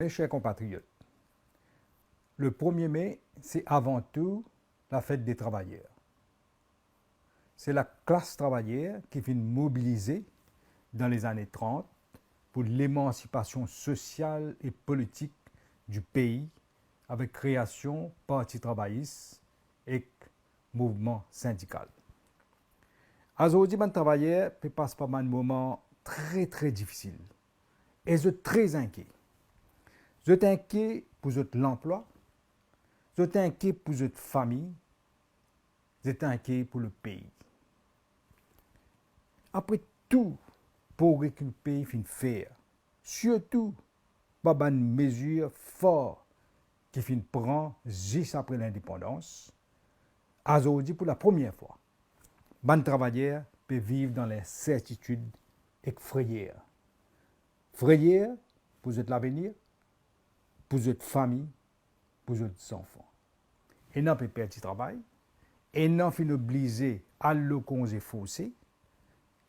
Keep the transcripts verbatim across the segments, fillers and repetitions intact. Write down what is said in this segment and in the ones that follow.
Mes chers compatriotes, le premier mai, c'est avant tout la fête des travailleurs. Se laklas travayer ki finn mobilize dan lezane trant pou lemansipasion sosial e politik di pei avek kreasion Parti Travayis ek mouvman sindikal. Azordi, bann travayer pe pas par bann moman tre, tre difisil e zot tre inkie. Zot inkie pou zot lanplwa, zot inkie pou zot fami, zot inkie pou lepei. Apre tou progre ki nou pei finn fer, sirtou par bann mezir for ki finn pran zis apre lindepandans, azordi, pou lapremier fwa, bann travayer pe viv dan linsertitid ek frayer. Frayer pou zot lavenir, pou zot fami, pou zot zanfan. Ena pe perdi travay, ena finn oblize al lor konze forse,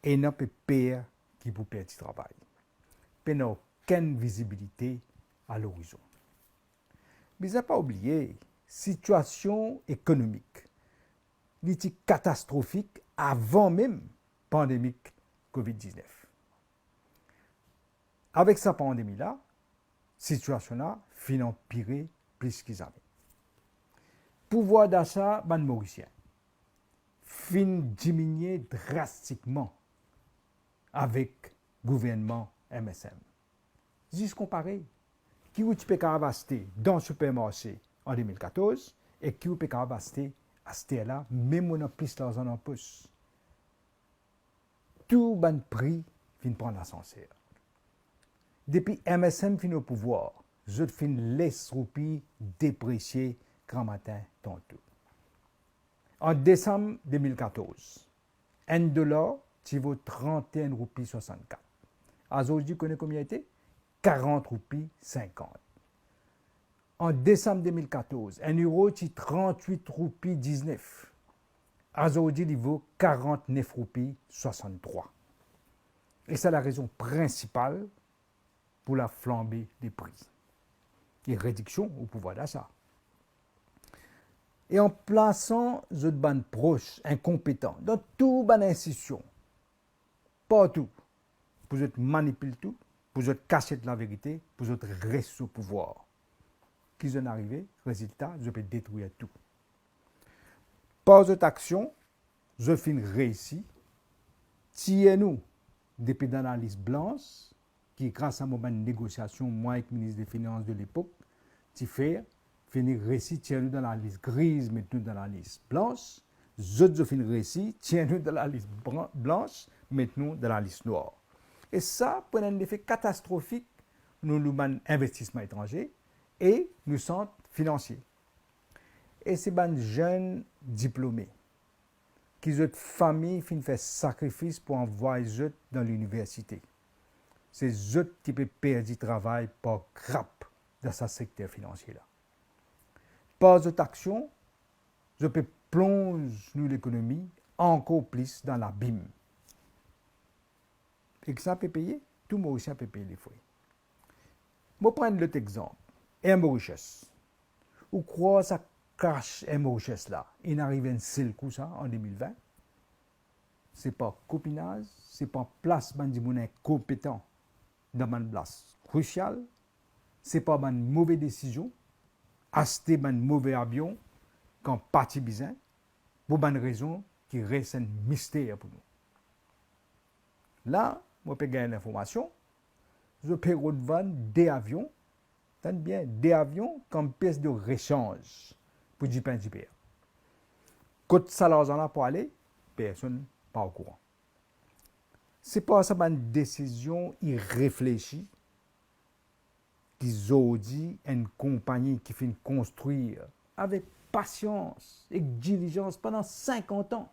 ena pe per ki pou perdi travay. Pena okenn vizibilite a lorizon. Bizin pa obliye, sitiasion ekonomik, li ti katastrofik avan mem pandemi covid diznef. Avek sa pandemi la, sitiasion la finn anpire plis ki zame. Pouvwar dasa bann Morisien finn diminie drastikman avek gouvernman M S M. Zis konpare ki ou ti pe kapav aste dan sipermarse an de mil katorz e ki ou pe kapav aste aster la, mem ou ena plis larzan dan pos. Tou bann pri finn pran lasanser. Depi M S M finn o pouvwar, zot finn les roupi depresie gramatin tanto. An desam de mil katorz, enn dolar ti vo trant-e-enn roupi swasannkat. Azordi, ou kone komie ete? Karant roupi sinkant. An desam de mil katorz, enn euro ti trant-wit roupi diznef. Azordi, li vo karant-nef roupi swasann-trwa. E sa larezon prinsipal pou laflanbe de pri e rediksion o pouvwar dasa. E an plasan zot bann pros inkonpetan dan tou bann institision, partou, pou zot manipil tou, pou zot kasiet laverite, pou zot res o pouvwar. Ki zot arive? Rezilta, zot pe detrir tou. Par zot aksion, zot finn reisi tir nou depi dan lalis blans, ki gras a mo bann negosiasion, mwa ek minis de finans de lepok, ti fer, finn reisi tir nou dan lalis griz, met nou dan lalis blans. Zot, zot finn reisi tir nou dan lalis bran-, blans, met nou dan lalis nwar. E sa pou ena enn lefe katastrofik lor nou bann investisman etranze e nou sant finansie. E se bann zenn diplome ki zot fami finn fer sakrifis pou anvway zot dan liniversite. Se zot ki pe perdi travay par grap dan sa sekter finansie la. Par zot aksion, zot pe plonz nou lekonomi ankor plis dan labim. E ki sa pe peye? Tou Morisien pe pey lefre. Mo pran enn lot exanp, Air Mauritius. Ou krwar sa krash Air Mauritius la inn ariv enn sel kou sa, an de mil vin? Se par kopinaz, se par plas bann dimoun inkonpetan dan bann plas krisial, se par bann move desizion, aste bann move avion kan pa ti bizin, pou bann rezon ki res enn mister pou nou. La, mo pe gagn linformasion, zot pe rod vann de avion, tann bien, de avion kom pies de resanz pou dipin diper. Kot sa larzan la pou ale, personn pa okouran. Se par sa bann desizion ireflesi ki zordi enn konpagni ki finn konstrir avek pasians ek dilizans pandan sinkant an,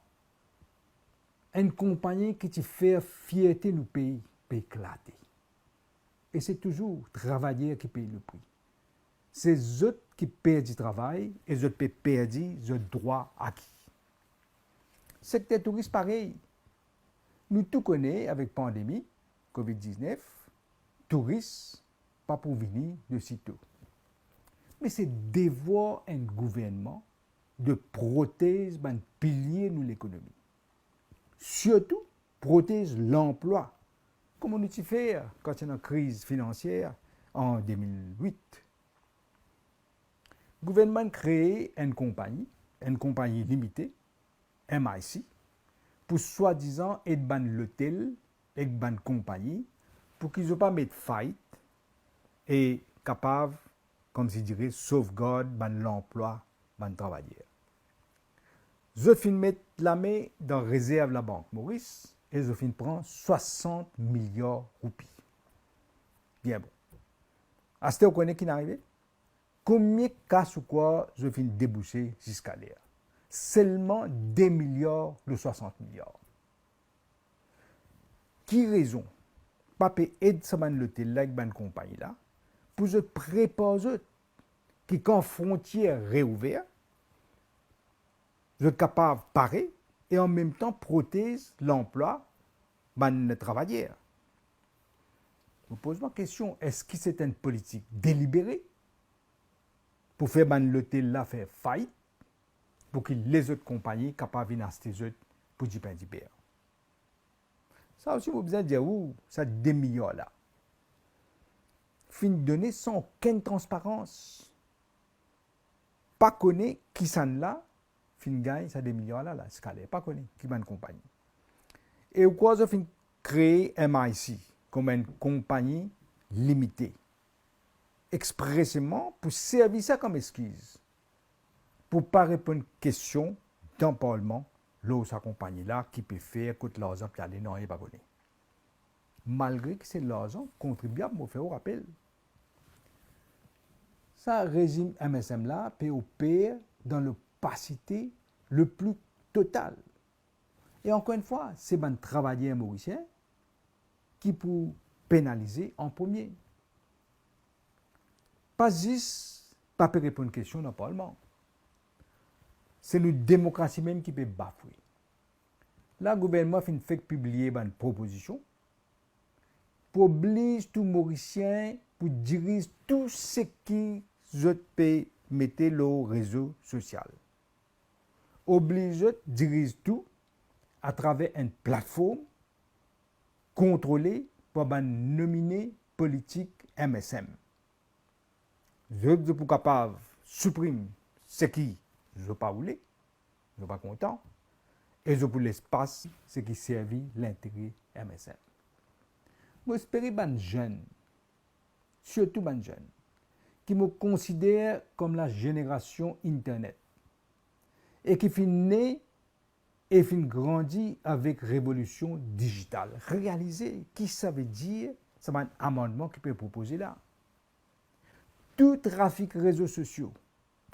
enn konpagni ki ti fer fierte nou pei, pe eklate. E se touzour travayer ki pey lepri. Se zot ki perdi travay e zot pe perdi zot drwa aki. Sekter touris parey. Nou tou kone, avek pandemi covid diznef, touris pa pou vini de sito. Me se devwar enn gouvernman de protez bann pilie nou lekonomi. Sirtou protez lanplwa, kouma nou ti fer kan ti ena kriz finansier an de mil wit. Gouvernman kree enn konpagni, enn konpagni limite, M I C, pou swadizan ed bann lotel ek bann konpagni pou ki zot pa met fait e kapav, koumsi dire, sovgard bann lanplwa bann travayer. Zot finn met lame dan rezerv Labank Moris e zot finn pran swasant miliar roupi. Bien bon. Aster ou kone ki'nn arive? Konbien kas ou krwar zot finn debouse ziska ler? Selman de miliar lor swasant miliar. Ki rezon pa pe ed sa bann lotel la ek bann konpagni la pou zot prepar zot ki kan frontier reouver, zot kapav pare e anmemtan protez lanplwa bann travayer? Mo poz mwa kestion, eski se enn politik delibere pou fer bann lotel la fer fait, pou ki lezot konpagni kapav vinn aste zot pou dipin diper? Sa osi mo bizin dir ou, sa de miliar la finn done san okenn transparans. Pa kone kisannla finn gagn sa de miliar la, la, ziska ler, pa kone ki bann konpagni. E ou krwar zot finn kree M I C kouma enn konpagni limite, expreseman pou servi sa kom exkiz pou pa reponn kestion dan parlman lor sa konpagni la ki pe fer, kot larzan pe ale, nanye pa kone. Malgre ki se larzan kontribiab, mo fer ou rapel. Sa rezim M S M la pe oper dan lopasite le pli total. E ankor enn fwa, se bann travayer morisien ki pou penalize an premie. Pa zis pa pe reponn kestion dan parlman. Se nou demokrasi mem ki pe bafwe. La, gouvernman finn fek pibliye bann propozision pou obliz tou Morisien pou diriz tou seki zot pe mete lor rezo sosial. Obliz zot diriz tou atraver enn platform kontrole par bann nomine politik M S M. Zot, zot pou kapav siprim seki zot pa oule, zot pa kontan, e zot pou les plas seki servi lintere M S M. Mo espere bann zenn, sirtou bann zenn, ki mo konsider kom lazenerasion internet, e ki finn ne e finn grandi avek revolision dizital, realize ki savedir sa bann amannman ki pe propoze la. Tou trafik rezo sosio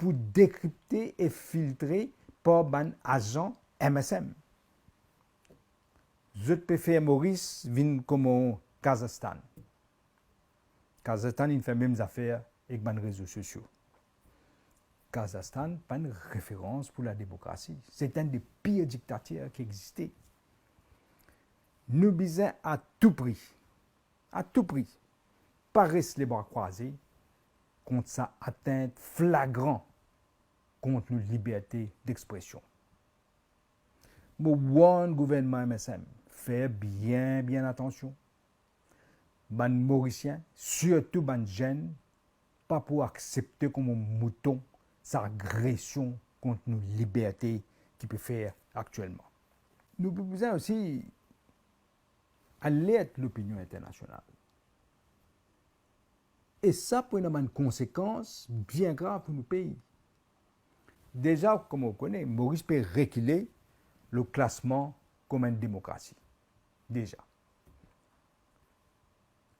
pou dekripte e filtre par bann azan M S M. Zot pe fer Moris vinn kouma Kazakhstan. Kazakhstan inn fer mem zafer ek bann rezo sosio. Kazakhstan pa enn referans pou lademokrasi. Se enn de pir diktatir ki existe. Nou bizin a tou pri, a tou pri, pa res lebra krwaze kont sa atint flagran kont nou liberte dexpresion. Mo warn gouvernman M S M, fer bien, bien atansion. Bann Morisien, sirtou bann zenn, pa pou aksepte kouma mouton sa agresion kont nou liberte ki pe fer aktielman. Nou pou bizin osi alert lopinion internasional. E sa pou ena bann konsekans bien grav pou nou pei. Deza, kouma ou kone, Moris pe rekile lor klasman kouma enn demokrasi. Deza.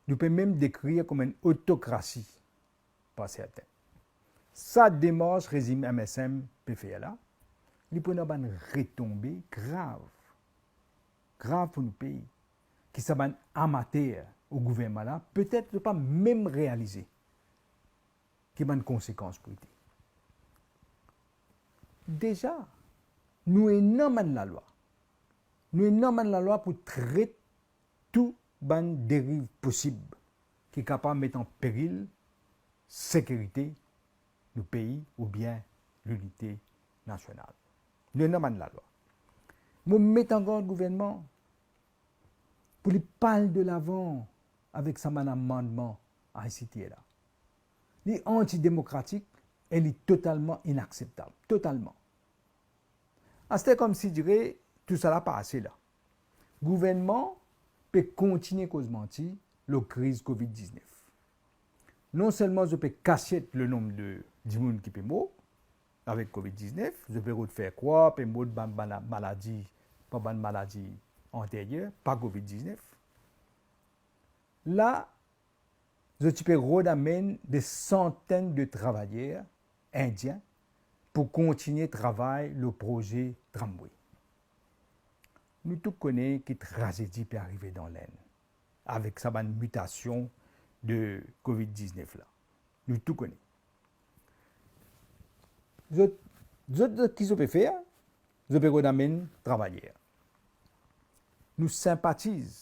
Nou pe mem dekrir kouma enn otokrasi par sertin. Sa demars rezim M S M pe fer la, li pou ena bann retonbe grav. Grav pou nou pei, ki sa bann amater o gouvernman la, petet zot pa mem realize ki bann konsekans pou ete. Deza, nou ena bann lalwa. Nou ena bann lalwa pou tret tou bann deriv posib ki kapav met an peril sekirite nou pei oubien linite nasional. Nou ena bann lalwa. Mo met an gard gouvernman pou li pa al delavan avek sa bann amannman I C T A la. Li antidemokratik e li totalman inakseptab, totalman. Aster, koumsidire, tousala pase la. Gouvernman pe kontigne koz manti lor kriz covid diznef. Non selman zot pe kasiet lenom de dimoun ki pe mor avek covid diznef, zot pe rod fer krwar pe mor bann, bann maladi, par bann maladi anteryer, pa covid diznef. La, zot ti pe rod amenn de santenn de travayer indien pou kontigne travay lor proze tramway. Nou tou kone ki trazedi pe arive dan Lenn avek sa bann mitasion de covid diznef la. Nou tou kone. Zot, zot, zot ki zot pe fer? Zot pe rod amenn travayer. Nou sinpatiz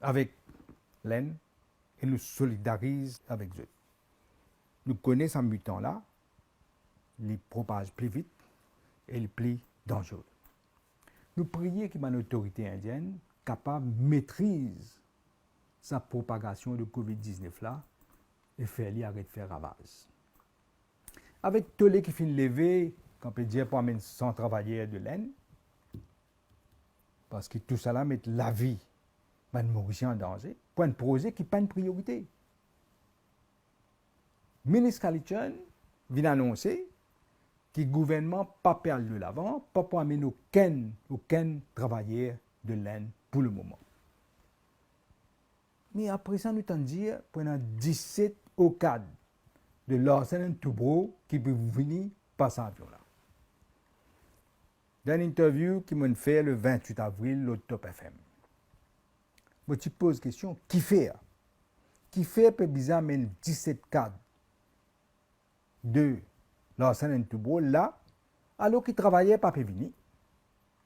avek Lenn e nou solidariz avek zot. Nou kone sa mitan la, li propaz pli vit e li pli danzere. Nou priye ki bann otorite indienn kapav metriz sa propagasion de covid diznef la e fer li aret fer ravaz. Avek tole ki finn leve, kan pe dir pou amenn san travayer de Lenn, parski tousala met lavi bann Morisien an danze, pou enn proze ki pa enn priyorite. Minis Kalichon vinn anonse ki gouvernman pa pe al delavan, pa pou amenn okenn, okenn travayer de Lenn pou lemoman. Me apre sa, nou tann dir pou ena diset okad de Larsen and Toubro ki pou vini par sa avion la. Dan enn interview ki mo'nn fer le vintwit avril lor Top F M, mo ti poz kestion, kifer? Kifer pe bizin amenn diset kad de Larsen and Toubro la, alor ki travayer pa pe vini?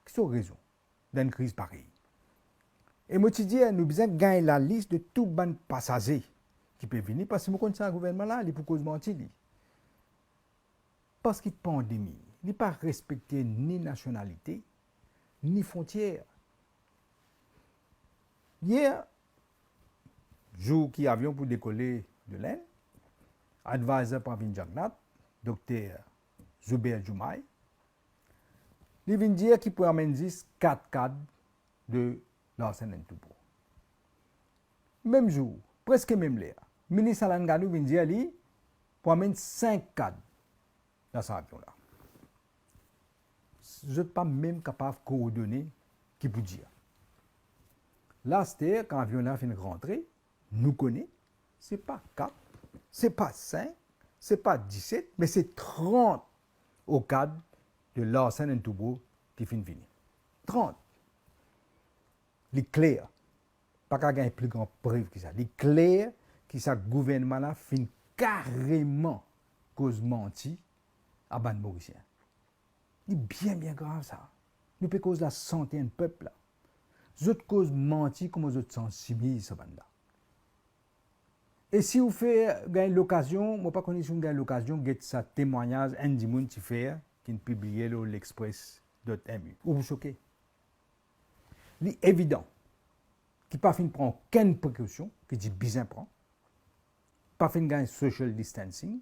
Ki so rezon dan enn kriz parey? E mo ti dir, nou bizin gagn lalis de tou bann pasaze ki pe vini, parski mo konn sa gouvernman la, li pou koz manti li. Parski pandemi, li pa respekte ni nasionalite, ni frontier. Yer, zour ki avion pou dekole de Lenn, advisor Pravind Jugnauth, Dokter Zubair Jumai, li vinn dir ki pou amenn zis kat kad de Larsen and Toubro. Mem zour, preske mem ler, minis Alan Gano vinn dir li pou amenn sink kad dan sa avion la. Zot pa mem kapav koordone ki pou dir. La, aster, kan avion la finn rantre, nou kone, se pa kat, se pa sink, se pa diset, me se trant okad de Larsen and Toubro ki finn vini. Trant. Li kler. Pa kav gagn pli gran prev ki sa. Li kler ki sa gouvernman la finn kareman koz manti a bann Morisien. Li bien, bien grav sa. Nou pe koz lasante enn pep la. Zot koz manti kouma zot sanz simiz, sa bann la. E si ou fer gagn lokazion, mo pa kone si ou gagn lokazion get sa temwagnaz enn dimoun ti fer, ki'nn pibliye lor L'Express dot M U. Ou pou soke. Li evidan ki pa finn pran okenn prekosion ki ti bizin pran, pa finn gagn social distancing,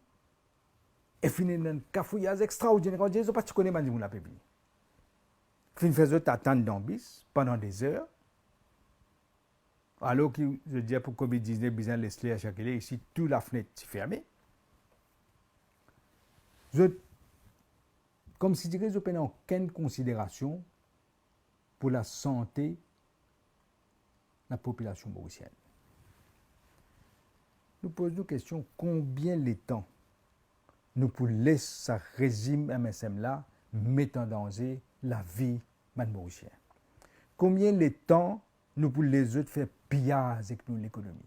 e finn ena enn kafouyaz extraordiner, kan dir zot pa ti kone bann dimoun la pe vini. Finn fer zot atann dan bis pandan de zer, alor ki, zot dir pou covid diznef bizin les ler sikile, isi tou lafnet ti ferme. Zot, koumsidire zot pena okenn konsiderasion pou lasante lapopilasion morisienn. Nou poz nou kestion, konbien letan nou pou les sa rezim M S M la met an danze lavi bann Morisien? Konbien letan nou pou les zot fer piyaz ek nou lekonomi?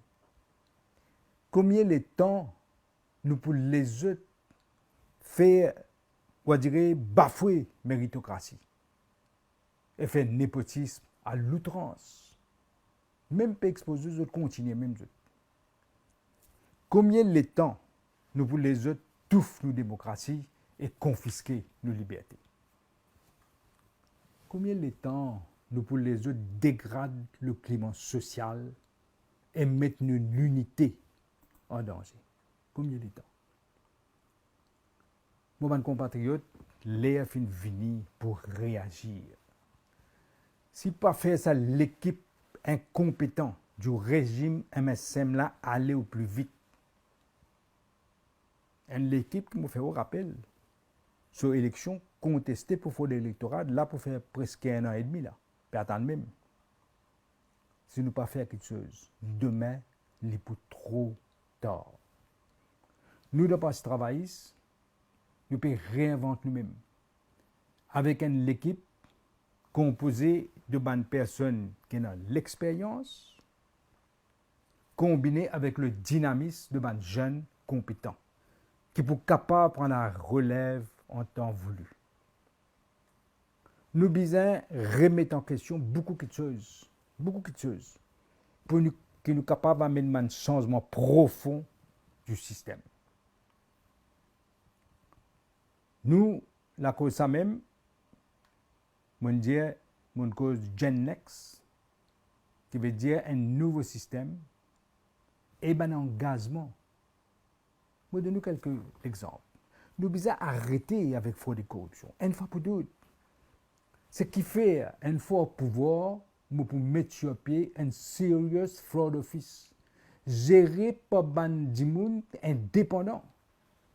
Konbien letan nou pou les zot fer, ou a dire, bafwe meritokrasi e fer nepotism a loutrans? Mem pe expoze zot, zot kontigne mem zot. Komie letan nou pou les zot touf nou demokrasi e konfiske nou liberte? Komie letan nou pou les zot degrad le klima sosial e met nou linite an danze? Komie letan? Mo bann konpatriot, ler finn vini pou reazir. Si pa fer sa lekip inkonpetan di rezim M S M la ale o pli vit, enn lekip ki mo fer ou rapel, so eleksion konteste pou frod elektoral la pou fer preske enn an edmi la, pe atann mem. Si nou pa fer kiksoz, demin li pou tro tar. Nou dan Parti Travayis, nou pe reinvant noumem avek enn lekip konpoze de bann personn ki ena lexperyans, konbine avek le dinamis de bann zenn konpetan ki pou kapav pran larelev an tan vouli. Nou bizin remet an kestion boukou kiksoz, boukou kiksoz, pou nou, ki nou kapav amenn bann sanzman profon di sistem. Nou, lakoz sa mem, monn dir, monn koz Gen Next, ki vedir enn nouvo sistem e bann angazman. Mo donn ou kelke lexanp. Nou bizin arete avek frod e koripsion, enn fwa pou tou. Seki fer, enn fwa o pouvwar, mo pou met sir pie enn serious fraud office, zere par bann dimoun indepandan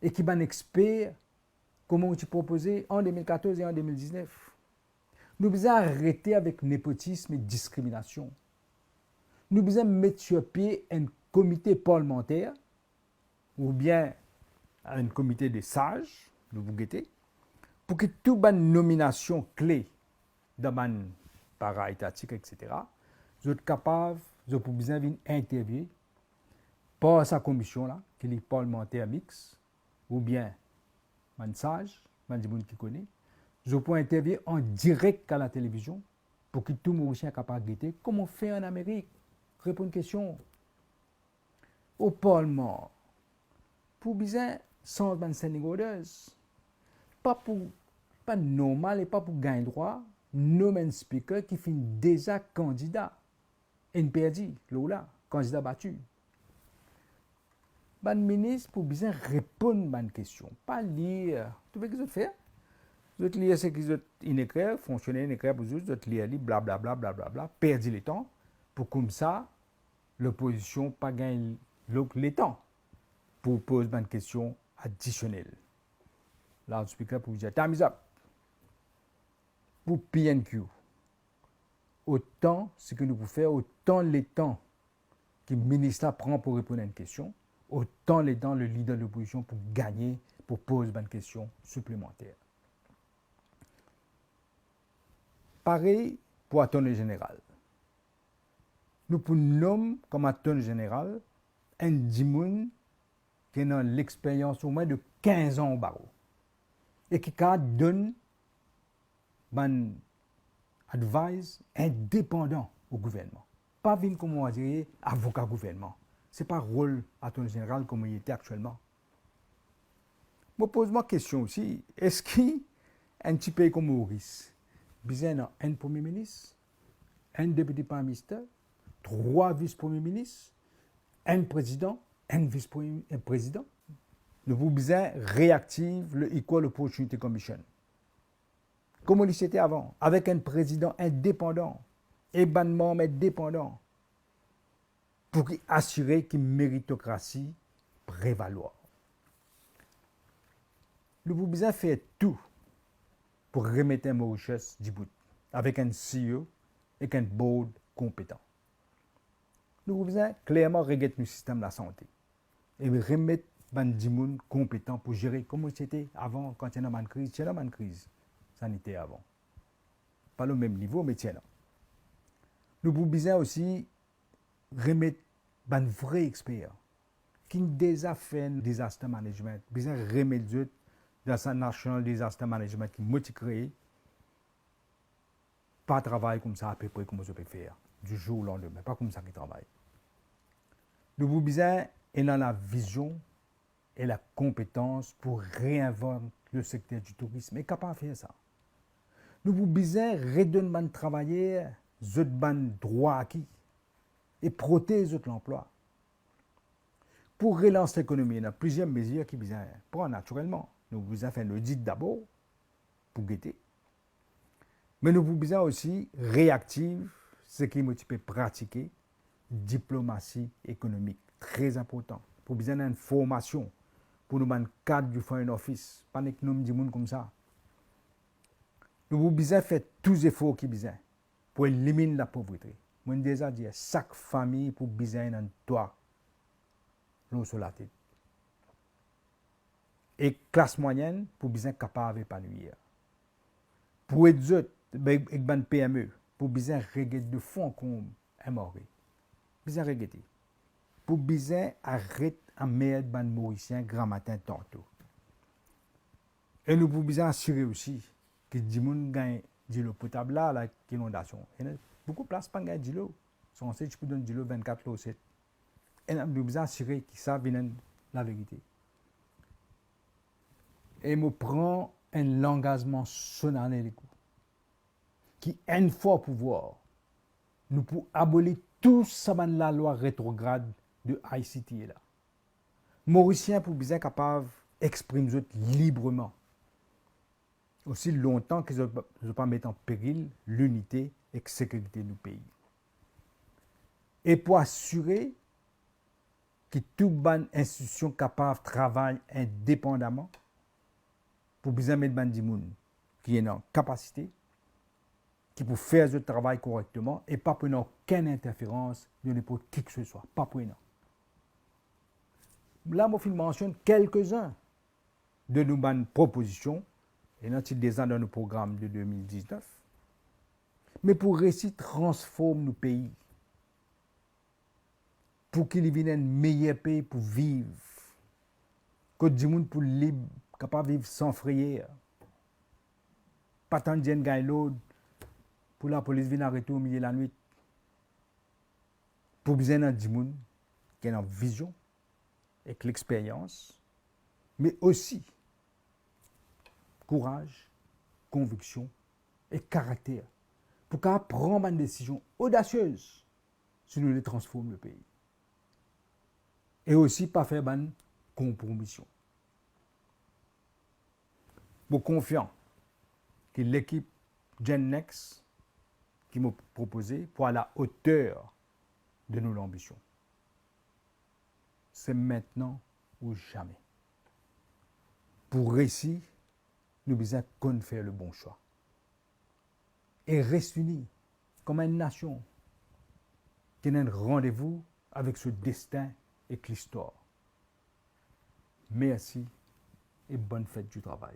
e ki bann exper, kouma ou ti propoze an de mil katorz e an de mil diznef. Nou bizin arete avek nepotism e diskriminasion. Nou bizin met sir pie enn komite parlmanter oubien enn komite de saz, nou pou gete, pou ki tou bann nominasion kle dan bann para etatik, et cetera, zot kapav, zot pou bizin vinn interviewe par sa komisyon la, ki li parlmanter miks, oubien bann saz, bann dimoun ki kone, zot pou interviewe an direk a latelevizion, pou ki tou Morisien kapav gete kouma fer an Amerik, reponn kestion. O parlman, pou bizin sanz bann standing orders. Pa pou, pa normal e pa pou gagn drwa nom enn speaker ki finn deza kandida, enn perdi, lor la, kandida bati. Bann minis pou bizin reponn bann kestion, pa lir. Trouve ki zot fer? Zot lir seki zot inn ekrir, fonksioner inn ekrir pou zot, zot lir li, blablabla, blablabla, perdi letan, pou koumsa lopozision pa gagn lo-, letan pou poz bann kestion adisionel. Loudspeaker pou dir, "Time is up." Pou P N Q, otan seki nou pou fer, otan letan ki minis la pran pou reponn enn kestion, otan letan le lider de lopozision pou gagne pou poz bann kestion siplemanter. Parey pou Attorney General. Nou pou nom kom Attorney General enn dimoun ki ena lexperyans omwin de kinz an o baro e ki kapav donn bann advice indepandan o gouvernman. Pa vinn kouma, on va dir, avoka gouvernman. Se pa rol Attorney General kouma li ete aktielman. Mo poz mwa kestion osi, eski enn ti pei kom Moris bizin ena enn Premie Minis, enn Deputy Prime Minister, trwa Vis Premie Minis, enn Prezidan, enn Vis Premie, enn Prezidan? Nou pou bizin reaktiv le Equal Opportunity Commission. Kouma li ti ete avan, avek enn prezidan indepandan e bann manm indepandan, pou ki asire ki meritokrasi prevalwar. Nou pou bizin fer tou pou remet Mauritius dibout, avek enn C E O ek enn board konpetan. Nou pou bizin klerman reget nou sistem lasante e remet bann dimoun konpetan pou zere kouma ti ete avan, kan ti ena bann kriz, ti ena bann kriz saniter avan. Pa lor mem nivo, me ti ena. Nou pou bizin osi remet bann vre exper ki deza fer disaster management, bizin remet zot dan sa National Disaster Management ki mo ti kree, pa travay koumsa apepre kouma zot pe fer, di zour o landemin, pa koumsa ki travay. Nou pou bizin ena lavizion e lakonpetans pou reinvant le sekter di tourism e kapav fer sa. Nou pou bizin redonn bann travayer zot bann drwa aki e protez zot lanplwa. Pou relans lekonomi, ena plizier mezir ki bizin pran natirelman. Nou bizin fer enn odit dabor pou gete. Me nou pou bizin osi reaktiv, seki mo ti pe pratike, diplomasi ekonomik, tre inportan. Pou bizin enn formasion pou nou bann kad di Foreign Office, pa nek nom dimoun koumsa. Nou pou bizin fer tou zefor ki bizin pou elimin lapovrete. Mo deza dir, sak fami pou bizin ena enn twa lor so latet. E klas mwayenn pou bizin kapav epanwir. Pou ed zot, be, ek bann P M E, pou bizin reget de fon kom enn mari. Bizin regete. Pou bizin aret anmerd bann Morisien gramatin tanto. E nou pou bizin asire osi ki dimoun gagn dilo potab la, la, ki inondasion. Ena boukou plas pa gagn dilo. Sanse ti pou donn dilo vennkat lor set. E nou bizin asire ki sa vinn enn laverite. E mo pran enn langazman solennel ek ou, ki enn fwa o pouvwar, nou pou aboli tou sa bann lalwa retrograd de I C T A la. Morisien pou bizin kapav exprim zot libreman, osi lontan ki zot, zot pa met an peril linite ek sekirite nou pei. E pou asire ki tou bann institision kapav travay indepandaman, pou bizin met bann dimoun ki ena kapasite, ki pou fer zot travay korekteman e pa pou ena okenn interferans de ninport ki ki se swa, pa pou ena. La, mo finn mansionn kelkezin de nou bann propozision, ena ti deza dan nou program de de mil diznef, me pou resi transform nou pei, pou ki li vinn enn meyer pei pou viv, kot dimoun pou lib, kapav viv san frayer, pa tann dir enn gagn lord pou lapolis vinn aret ou omilie lanwit. Pou bizin ena dimoun ki ena vizion ek lexperyans, me osi kouraz, konviksion e karakter pou kapav pran bann desizion odasiez si nou le transform le pei. E osi pa fer bann konpromision. Mo konfian ki lekip Gen Next ki mo propoze pou a la oter de nou lanbision. Se mintnan ou zame. Pou resi, nou bizin konn fer le bon swa e res ini kom enn nasion ki ena enn randevou avek so destin ek listwar. Mersi e bonn fet di travay.